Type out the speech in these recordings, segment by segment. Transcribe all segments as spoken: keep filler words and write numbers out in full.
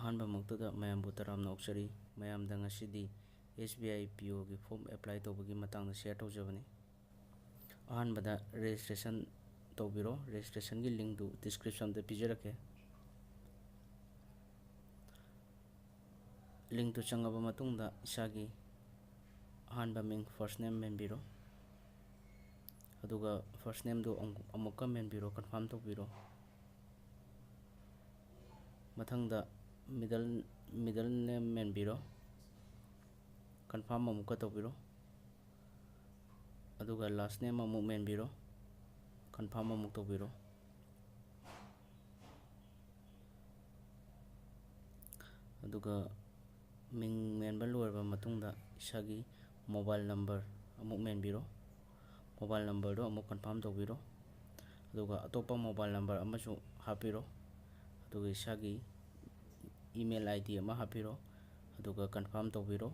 ꯑꯍꯥꯟꯕꯃꯛꯇꯗ ꯃꯌꯥꯝꯕꯨ ꯇꯔꯥꯝꯅ ꯑꯣꯛꯆꯔꯤ꯫ ꯃꯌꯥꯝꯗ ꯉꯁꯤꯗꯤ ꯑꯦꯁ ꯕꯤ ꯑꯥꯏ ꯄꯤ ꯑꯣꯒꯤ ꯐꯣꯔꯝ ꯑꯦꯄ꯭ꯂꯥꯏ ꯇꯧꯕꯒꯤ ꯃꯇꯥꯡꯗ ꯁꯤꯌꯔ ꯇꯧꯖꯕꯅꯤ꯫ ꯑꯍꯥꯟꯕꯗ ꯔꯦꯖꯤꯁꯇ꯭ꯔꯦꯁꯟ ꯇꯧꯕꯤꯔꯣ꯫ ꯔꯦꯖꯤꯁꯇ꯭ꯔꯦꯁꯟꯒꯤ ꯂꯤꯡꯛꯇꯨ ꯗꯤꯁꯀ꯭ꯔꯤꯞꯁꯟꯗ ꯄꯤꯖꯔꯛꯀꯦ꯫ ꯂꯤꯡꯛꯇꯨ ꯆꯪꯉꯕ ꯃꯇꯨꯡꯗ ꯏꯁꯥꯒꯤ ꯑꯍꯥꯟꯕ ꯃꯤꯡ, ꯐꯥꯔꯁ ꯅꯦꯝ ꯃꯦꯟꯕꯤꯔꯣ꯫ ꯑꯗꯨꯒ ꯐꯥꯔꯁ ꯅꯦꯝꯗꯨ ꯑꯃꯨꯛ-, ꯑꯃꯨꯛꯀ ꯃꯦꯟꯕꯤꯔꯣ, ꯀꯟꯐꯥꯔꯝ ꯇꯧꯕꯤꯔꯣ꯫ ꯃꯊꯪꯗ ꯃꯤꯗꯜ, ꯃꯤꯗꯜ ꯅꯦꯝ ꯃꯦꯟꯕꯤꯔꯣ, ꯀꯟꯐꯥꯔꯝ ꯑꯃꯨꯛꯀ ꯇꯧꯕꯤꯔꯣ꯫ ꯑꯗꯨꯒ ꯂꯥꯁ ꯅꯦꯝ ꯑꯃꯨꯛ ꯃꯦꯟꯕꯤꯔꯣ, ꯀꯟꯐꯥꯔꯝ ꯑꯃꯨꯛ ꯇꯧꯕꯤꯔꯣ꯫ ꯑꯗꯨꯒ ꯃꯤꯡ ꯃꯦꯟꯕ ꯂꯣꯏꯔꯕ ꯃꯇꯨꯡꯗ ꯏꯁꯥꯒꯤ ꯃꯣꯕꯥꯏꯜ ꯅꯝꯕꯔ ꯑꯃꯨꯛ ꯃꯦꯟꯕꯤꯔꯣ꯫ ꯃꯣꯕꯥꯏꯜ ꯅꯝꯕꯔꯗꯣ ꯑꯃꯨꯛ ꯀꯟꯐꯥꯔꯝ ꯇꯧꯕꯤꯔꯣ꯫ ꯑꯗꯨꯒ ꯑꯇꯣꯞꯄ ꯃꯣꯕꯥꯏꯜ ꯅꯝꯕꯔ ꯑꯃꯁꯨ ꯍꯥꯞꯄꯤꯔꯣ꯫ ꯑꯗꯨꯒ ꯏꯁꯥꯒꯤ ꯏꯃꯦꯜ ꯑꯥꯏ ꯗꯤ ꯑꯃ ꯍꯥꯞꯄꯤꯔꯣ꯫ ꯑꯗꯨꯒ ꯀꯟꯐꯥꯔꯝ ꯇꯧꯕꯤꯔꯣ꯫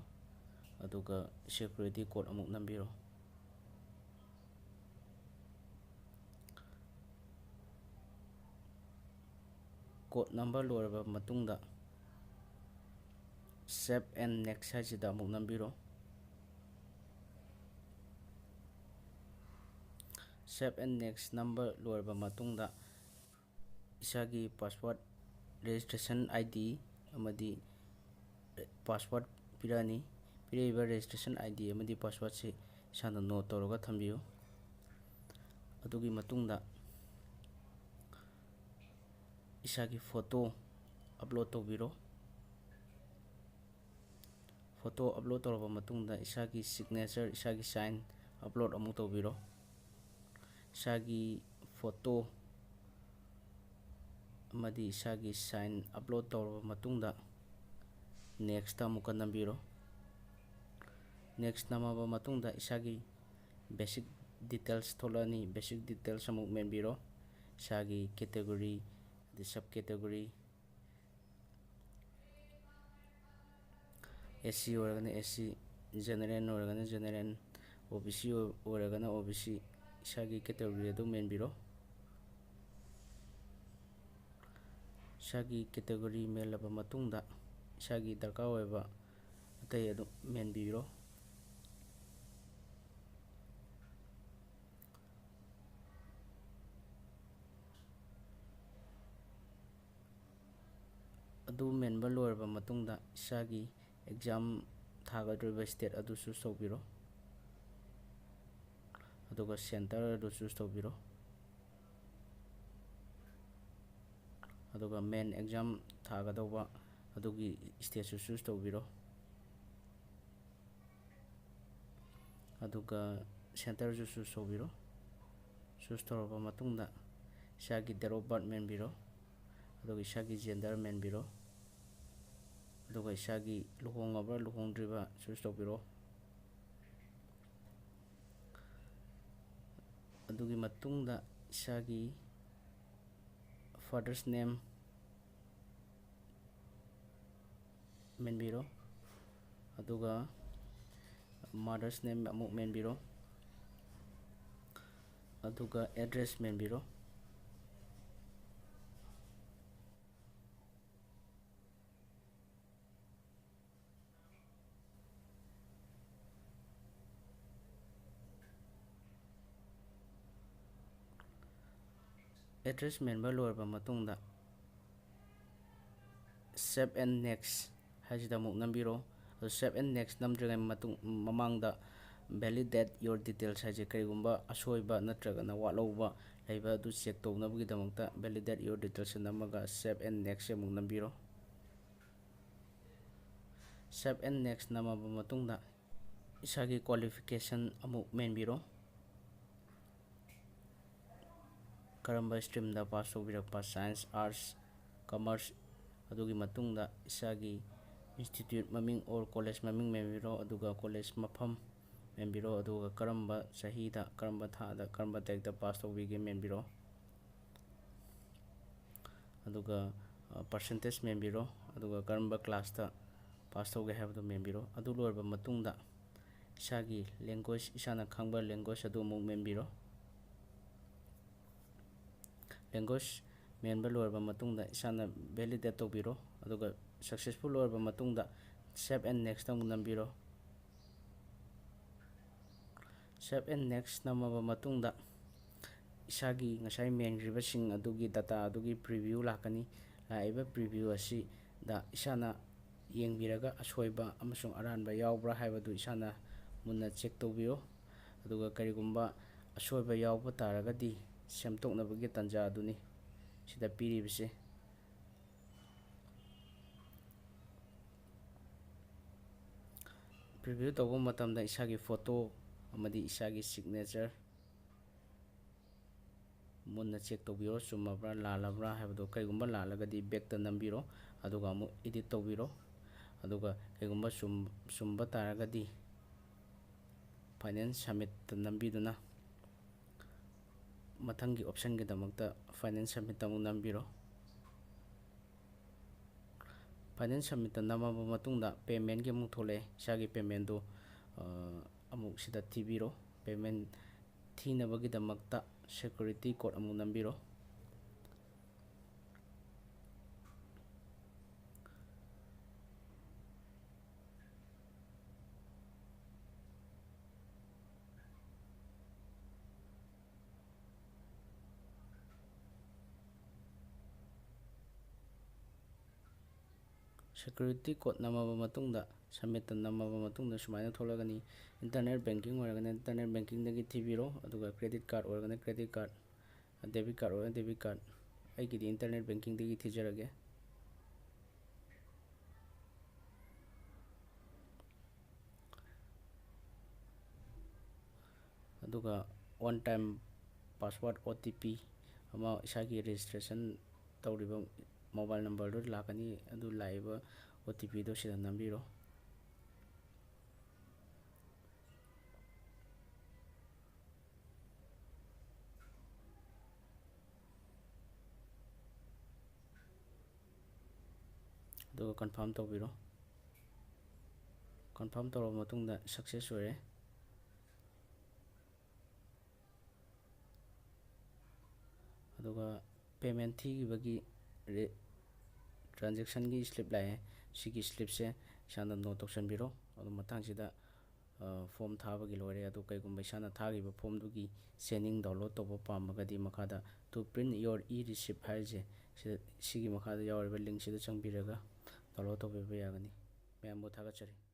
ꯑꯗꯨꯒ ꯁꯦꯀ꯭ꯌꯨꯔꯤꯇꯤ ꯀꯣꯗ ꯑꯃꯨꯛ ꯅꯝꯕꯤꯔꯣ꯫ ꯀꯣꯗ ꯅꯝꯕ ꯂꯣꯏꯔꯕ ꯃꯇꯨꯡꯗ Save and Next ꯍꯥꯏꯁꯤꯗ ꯑꯃꯨꯛ ꯅꯝꯕꯤꯔꯣ꯫ Save and Next ꯅꯝꯕ ꯂꯣꯏꯔꯕ ꯃꯇꯨꯡꯗ ꯏꯁꯥꯒꯤ ꯄꯥꯁꯋꯥꯔꯗ, ꯔꯦꯖꯤꯁꯇ꯭ꯔꯦꯁꯟ ꯑꯥꯏ ꯗꯤ ꯑꯃꯗꯤ ꯄꯥꯁꯋꯥꯔꯗ ꯄꯤꯔꯛꯑꯅꯤ꯫ ꯄꯤꯔꯛꯏꯕ ꯔꯦꯖꯤꯁꯇ꯭ꯔꯦꯁꯟ ꯑꯥꯏ ꯗꯤ ꯑꯃꯗꯤ ꯄꯥꯁꯋꯥꯔꯗꯁꯤ ꯏꯁꯥꯅ ꯅꯣꯠ ꯇꯧꯔꯒ ꯊꯝꯕꯤꯌꯨ꯫ ꯑꯗꯨꯒꯤ ꯃꯇꯨꯡꯗ ꯏꯁꯥꯒꯤ ꯐꯣꯇꯣ ꯑꯞꯂꯣꯗ ꯇꯧꯕꯤꯔꯣ꯫ ꯐꯣꯇꯣ ꯑꯞꯂꯣꯗ ꯇꯧꯔꯕ ꯃꯇꯨꯡꯗ ꯏꯁꯥꯒꯤ ꯁꯤꯒꯅꯦꯆꯔ, ꯏꯁꯥꯒꯤ ꯁꯥꯏꯟ ꯑꯞꯂꯣꯗ ꯑꯃꯨꯛ ꯇꯧꯕꯤꯔꯣ꯫ ꯏꯁꯥꯒꯤ ꯐꯣꯇꯣ ꯑꯃꯗꯤ ꯏꯁꯥꯒꯤ ꯁꯥꯏꯟ ꯑꯞꯂꯣꯗ ꯇꯧꯔꯕ ꯃꯇꯨꯡꯗ, ꯅꯦꯛꯁꯇ ꯑꯃꯨꯛꯀ ꯅꯝꯕꯤꯔꯣ꯫ ꯅꯦꯛꯁ ꯅꯝꯃꯕ ꯃꯇꯨꯡꯗ ꯏꯁꯥꯒꯤ ꯕꯦꯁꯤꯛ ꯗꯤꯇꯦꯜꯁ ꯊꯣꯛꯂꯛꯑꯅꯤ꯫ ꯕꯦꯁꯤꯛ ꯗꯤꯇꯦꯜꯁ ꯑꯃꯨꯛ ꯃꯦꯟꯕꯤꯔꯣ꯫ ꯏꯁꯥꯒꯤ ꯀꯦꯇꯦꯒꯣꯔꯤ, ꯑꯗꯩ ꯁꯕ ꯀꯦꯇꯦꯒꯣꯔꯤ, ꯑꯦꯁ ꯁꯤ ꯑꯣꯏꯔꯒꯅ ꯑꯦꯁ ꯁꯤ, ꯖꯦꯅꯔꯦꯜ ꯑꯣꯏꯔꯒꯅ ꯖꯦꯅꯔꯦꯜ, ꯑꯣ ꯕꯤ ꯁꯤ ꯑꯣꯏꯔꯒꯅ ꯑꯣ ꯕꯤ ꯁꯤ, ꯏꯁꯥꯒꯤ ꯀꯦꯇꯦꯒꯣꯔꯤ ꯑꯗꯨ ꯃꯦꯟꯕꯤꯔꯣ꯫ ꯏꯁꯥꯒꯤ category ꯃꯦꯜꯂꯕ ꯃꯇꯨꯡꯗ, ꯏꯁꯥꯒꯤ ꯗꯔꯀꯥꯔ ꯑꯣꯏꯕ ꯑꯇꯩ ꯑꯗꯨ ꯃꯦꯟꯕꯤꯔꯣ꯫ ꯑꯗꯨ ꯃꯦꯟꯕ ꯂꯣꯏꯔꯕ ꯃꯇꯨꯡꯗ, ꯏꯁꯥꯒꯤ exam ꯊꯥꯒꯗꯧꯔꯤꯕ state ꯑꯗꯨ choose ꯇꯧꯕꯤꯔꯣ, ꯑꯗꯨꯒ center ꯑꯗꯨ choose ꯇꯧꯕꯤꯔꯣ, ꯑꯗꯨꯒ main exam ꯊꯥꯒꯗꯧꯕ ꯑꯗꯨꯒꯤ stateꯁꯨ choose ꯇꯧꯕꯤꯔꯣ, ꯑꯗꯨꯒ centerꯁꯨ choose ꯇꯧꯕꯤꯔꯣ꯫ Choose ꯇꯧꯔꯕ ꯃꯇꯨꯡꯗ, ꯏꯁꯥꯒꯤ date of birth ꯃꯦꯟꯕꯤꯔꯣ, ꯑꯗꯨꯒ ꯏꯁꯥꯒꯤ gender ꯃꯦꯟꯕꯤꯔꯣ, ꯑꯗꯨꯒ ꯏꯁꯥꯒꯤ ꯂꯨꯍꯣꯡꯉꯕ꯭ꯔꯥ ꯂꯨꯍꯣꯡꯗ꯭ꯔꯤꯕ choose ꯇꯧꯕꯤꯔꯣ꯫ ꯑꯗꯨꯒꯤ ꯃꯇꯨꯡꯗ ꯏꯁꯥꯒꯤ father's name ꯃꯦꯟꯕꯤꯔꯣ, ꯑꯗꯨꯒ mother's name ꯑꯃꯨꯛ ꯃꯦꯟꯕꯤꯔꯣ, ꯑꯗꯨꯒ address ꯃꯦꯟꯕꯤꯔꯣ꯫ Address ꯃꯦꯟꯕ ꯂꯣꯏꯔꯕ ꯃꯇꯨꯡꯗ, save and next ꯍꯥꯏꯁꯤꯗ ꯑꯃꯨꯛ ꯅꯝꯕꯤꯔꯣ꯫ ꯑꯗꯨ save and next ꯅꯝꯗ꯭ꯔꯤꯉꯩ ꯃꯇꯨꯡ, ꯃꯃꯥꯡꯗ validate your details ꯍꯥꯏꯁꯦ, ꯀꯔꯤꯒꯨꯝꯕ ꯑꯁꯣꯏꯕ ꯅꯠꯇ꯭ꯔꯒꯅ ꯋꯥꯠꯍꯧꯕ ꯂꯩꯕ ꯑꯗꯨ check ꯇꯧꯅꯕꯒꯤꯗꯃꯛꯇ validate your details ꯅꯝꯃꯒ save and next ꯑꯃꯨꯛ ꯅꯝꯕꯤꯔꯣ꯫ Save and next ꯅꯝꯃꯕ ꯃꯇꯨꯡꯗ, ꯏꯁꯥꯒꯤ qualification ꯑꯃꯨꯛ ꯃꯦꯟꯕꯤꯔꯣ꯫ ꯀꯔꯝꯕ streamꯗ pass ꯇꯧꯕꯤꯔꯛꯄ, science, arts, commerce, ꯑꯗꯨꯒꯤ ꯃꯇꯨꯡꯗ ꯏꯁꯥꯒꯤ institute ꯃꯃꯤꯡ or college ꯃꯃꯤꯡ ꯃꯦꯟꯕꯤꯔꯣ, ꯑꯗꯨꯒ college ꯃꯐꯝ ꯃꯦꯟꯕꯤꯔꯣ, ꯑꯗꯨꯒ ꯀꯔꯝꯕ ꯆꯍꯤꯗ, ꯀꯔꯝꯕ ꯊꯥꯗ, ꯀꯔꯝꯕ ꯇꯥꯔꯤꯛꯇ pass ꯇꯧꯕꯤꯒꯦ ꯃꯦꯟꯕꯤꯔꯣ꯫ ꯑꯗꯨꯒ, ꯑ, percentage ꯃꯦꯟꯕꯤꯔꯣ, ꯑꯗꯨꯒ ꯀꯔꯝꯕ classꯇ pass ꯇꯧꯒꯦ ꯍꯥꯏꯕꯗꯨ ꯃꯦꯟꯕꯤꯔꯣ꯫ ꯑꯗꯨ ꯂꯣꯏꯔꯕ ꯃꯇꯨꯡꯗ, ꯏꯁꯥꯒꯤ language, ꯏꯁꯥꯅ ꯈꯪꯕ language ꯑꯗꯨ ꯑꯃꯨꯛ ꯃꯦꯟꯕꯤꯔꯣ꯫ Language ꯃꯦꯟꯕ ꯂꯣꯏꯔꯕ ꯃꯇꯨꯡꯗ ꯏꯁꯥꯅ validate ꯇꯧꯕꯤꯔꯣ꯫ ꯑꯗꯨꯒ successful ꯑꯣꯏꯔꯕ ꯃꯇꯨꯡꯗ save and next ꯑꯃꯨꯛ ꯅꯝꯕꯤꯔꯣ꯫ Save and next ꯅꯝꯃꯕ ꯃꯇꯨꯡꯗ ꯏꯁꯥꯒꯤ ꯉꯁꯥꯏ ꯃꯦꯟꯈ꯭ꯔꯤꯕꯁꯤꯡ ꯑꯗꯨꯒꯤ data ꯑꯗꯨꯒꯤ preview ꯂꯥꯛꯀꯅꯤ꯫ ꯂꯥꯛꯏꯕ preview ꯑꯁꯤꯗ ꯏꯁꯥꯅ ꯌꯦꯡꯕꯤꯔꯒ ꯑꯁꯣꯏꯕ ꯑꯃꯁꯨꯡ ꯑꯔꯥꯟꯕ ꯌꯥꯎꯕ꯭ꯔꯥ ꯍꯥꯏꯕꯗꯨ ꯏꯁꯥꯅ ꯃꯨꯟꯅ check ꯇꯧꯕꯤꯌꯨ꯫ ꯑꯗꯨꯒ ꯀꯔꯤꯒꯨꯝꯕ ꯑꯁꯣꯏꯕ ꯌꯥꯎꯕ ꯇꯥꯔꯒꯗꯤ ꯁꯦꯝꯗꯣꯛꯅꯕꯒꯤ ꯇꯥꯟꯖꯥ ꯑꯗꯨꯅꯤ ꯁꯤꯗ ꯄꯤꯔꯤꯕꯁꯦ꯫ Preview ꯇꯧꯕ ꯃꯇꯝꯗ ꯏꯁꯥꯒꯤ photo ꯑꯃꯗꯤ ꯏꯁꯥꯒꯤ signature ꯃꯨꯟꯅ check ꯇꯧꯕꯤꯔꯣ, ꯆꯨꯝꯃꯕ꯭ꯔꯥ ꯂꯥꯜꯂꯕ꯭ꯔꯥ ꯍꯥꯏꯕꯗꯣ꯫ ꯀꯔꯤꯒꯨꯝꯕ ꯂꯥꯜꯂꯒꯗꯤ backꯇ ꯅꯝꯕꯤꯔꯣ, ꯑꯗꯨꯒ ꯑꯃꯨꯛ edit ꯇꯧꯕꯤꯔꯣ꯫ ꯑꯗꯨꯒ ꯀꯔꯤꯒꯨꯝꯕ ꯆꯨꯝ-, ꯆꯨꯝꯕ ꯇꯥꯔꯒꯗꯤ final submitꯇ ꯅꯝꯕꯤꯗꯨꯅ ꯃꯊꯪꯒꯤ optionꯒꯤꯗꯃꯛꯇ final submitꯇ ꯑꯃꯨꯛ ꯅꯝꯕꯤꯔꯣ꯫ Final submitꯇ ꯅꯝꯃꯕ ꯃꯇꯨꯡꯗ paymentꯀꯤ ꯑꯃꯨꯛ ꯊꯣꯛꯂꯛꯑꯦ꯫ ꯏꯁꯥꯒꯤ paymentꯗꯨ, ꯑ, ꯑꯃꯨꯛ ꯁꯤꯗ ꯊꯤꯕꯤꯔꯣ꯫ Payment ꯊꯤꯅꯕꯒꯤꯗꯃꯛꯇ security code ꯑꯃꯨꯛ ꯅꯝꯕꯤꯔꯣ꯫ Security code ꯅꯝꯃꯕ ꯃꯇꯨꯡꯗ, submitꯇ ꯅꯝꯃꯕ ꯃꯇꯨꯡꯗ ꯁꯨꯃꯥꯏꯅ ꯊꯣꯛꯂꯛꯀꯅꯤ꯫ Internet banking ꯑꯣꯏꯔꯒꯅ internet bankingꯗꯒꯤ ꯊꯤꯕꯤꯔꯣ, ꯑꯗꯨꯒ credit card ꯑꯣꯏꯔꯒꯅ credit card, debit card ꯑꯣꯏꯔꯒꯅ debit card꯫ ꯑꯩꯒꯤꯗꯤ internet bankingꯗꯒꯤ ꯊꯤꯖꯔꯒꯦ꯫ ꯑꯗꯨꯒ one time password, O T P ꯑꯃ ꯏꯁꯥꯒꯤ registration ꯇꯧꯔꯤꯕ mobile numberꯗꯨ ꯂꯥꯛꯀꯅꯤ꯫ ꯑꯗꯨ ꯂꯥꯛꯏꯕ O T Pꯗꯣ ꯁꯤꯗ ꯅꯝꯕꯤꯔꯣ꯫ ꯑꯗꯨꯒ confirm ꯇꯧꯕꯤꯔꯣ꯫ Confirm ꯇꯧꯔꯕ ꯃꯇꯨꯡꯗ success ꯑꯣꯏꯔꯦ꯫ ꯑꯗꯨꯒ ꯄꯦꯃꯦꯟ ꯊꯤꯈꯤꯕꯒꯤ ꯔꯦ-, ꯇ꯭ꯔꯥꯟꯖꯦꯛꯁꯟꯒꯤ ꯁ꯭ꯂꯤꯞ ꯂꯥꯛꯑꯦ꯫ ꯁꯤꯒꯤ ꯁ꯭ꯂꯤꯞꯁꯦ ꯏꯁꯥꯅ ꯅꯣꯠ ꯇꯧꯁꯟꯕꯤꯔꯣ꯫ ꯑꯗꯨ ꯃꯊꯪꯁꯤꯗ, ꯑ, ꯐꯣꯝ ꯊꯥꯕꯒꯤ ꯂꯣꯏꯔꯦ꯫ ꯑꯗꯨ ꯀꯩꯒꯨꯝꯕ ꯏꯁꯥꯅ ꯊꯥꯈꯤꯕ ꯐꯣꯝꯗꯨꯒꯤ ꯆꯦꯅꯤꯡ ꯗꯥꯎꯟꯂꯣꯗ ꯇꯧꯕ ꯄꯥꯝꯃꯒꯗꯤ ꯃꯈꯥꯗ "To print your e-receipt" ꯍꯥꯏꯔꯤꯁꯦ, ꯁꯤꯗ, ꯁꯤꯒꯤ ꯃꯈꯥꯗ ꯌꯥꯎꯔꯤꯕ ꯂꯤꯡꯁꯤꯗ ꯆꯪꯕꯤꯔꯒ ꯗꯥꯎꯟꯂꯣꯗ ꯇꯧꯕꯤꯕ ꯌꯥꯒꯅꯤ꯫ ꯃꯌꯥꯝꯕꯨ ꯊꯥꯒꯠꯆꯔꯤ꯫